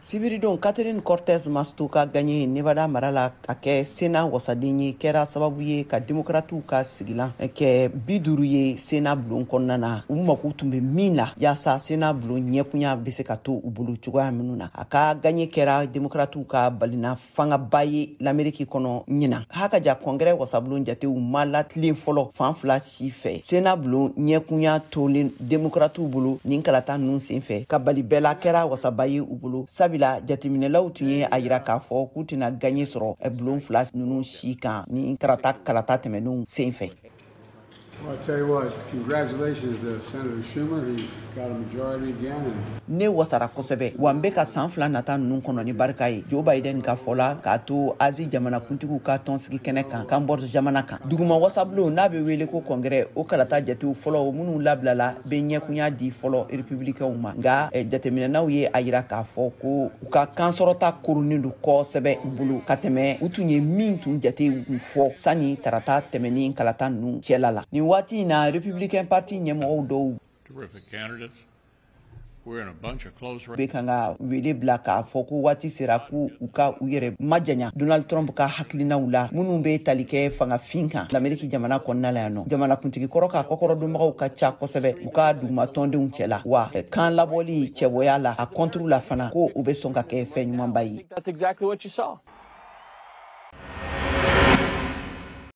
Sibiridon, Catherine Cortez Masto ka gaɲe Nevada mara la ka kɛ Sena wasaden ye kɛra sababu ye ka Demokratiw ka sigilan kɛ 50 ye Sena bulon kɔnɔna na, u mako tun bɛ min na yaasa Sena bulon ɲɛkunya bɛ se ka to u bolo cogoya minnu na. A ka gaɲe kɛra Demokratiw ka balina fangaba ye Lameriki kɔnɔ ɲinan. Hakaja, Kɔngɛrɛ wasabulon jatew ma latilen fɔlɔ fan fila si fɛ. Sena bulon ɲɛkunya tolen Demokratiw bolo nin kalata ninnu sen fɛ, ka bali bɛɛ la, kɛra wasaba ye u bolo, sabula jateminɛlaw tun ye a yira k'a fɔ k'u tɛna gaɲe sɔrɔ bulon fila ninnu si kan ni tarata kalata tɛmɛnenw sen fɛ. Well, I tell you what, congratulations to Senator Schumer. He's got a majority again. And Ne wasara kosɛbɛ, wa n bɛ ka san 2 nata ninnu kɔnɔ ni barika ye, Joe Biden ka fɔ la, k'a to Azi jamanakuntigiw ka tɔnsigi kɛnɛ kan Cambodge jamana kan. Duguma wasabulon n'a bɛ wele ko Kɔngɛrɛ, o kalata jatew fɔlɔ minnu labilala bɛ ɲɛkunya di fɔlɔ Républicainw ma, nka jateminɛnaw ye a yira k'a fɔ ko u ka kansɔrɔta koronnen don kosɛbɛ u bolo ka tɛmɛ u tun ye min tun jate kun fɔ sani tarata tɛmɛni kalata ninnu cɛla la. Nin waati in na, Républicain Parti ɲɛmɔgɔw dɔw terrific candidates. We're in a bunch of close bɛ kan ka wele bila k'a fɔ ko waati sera ko u ka u yɛrɛ majanya Donald Trump ka hakilinaw la minnu bɛ tali kɛ fangafin kan Lameriki jamana kɔnɔna la yan nɔ. Jamanakuntigi kɔrɔ ka kɔkɔrɔdonbagaw ka ca kosɛbɛ u ka duguma tɔndenw cɛ la, wa kan labɔli cɛbɔya la a contre la fana, ko u bɛ sɔn ka kɛ fɛn ɲumanba ye. That's exactly what you saw.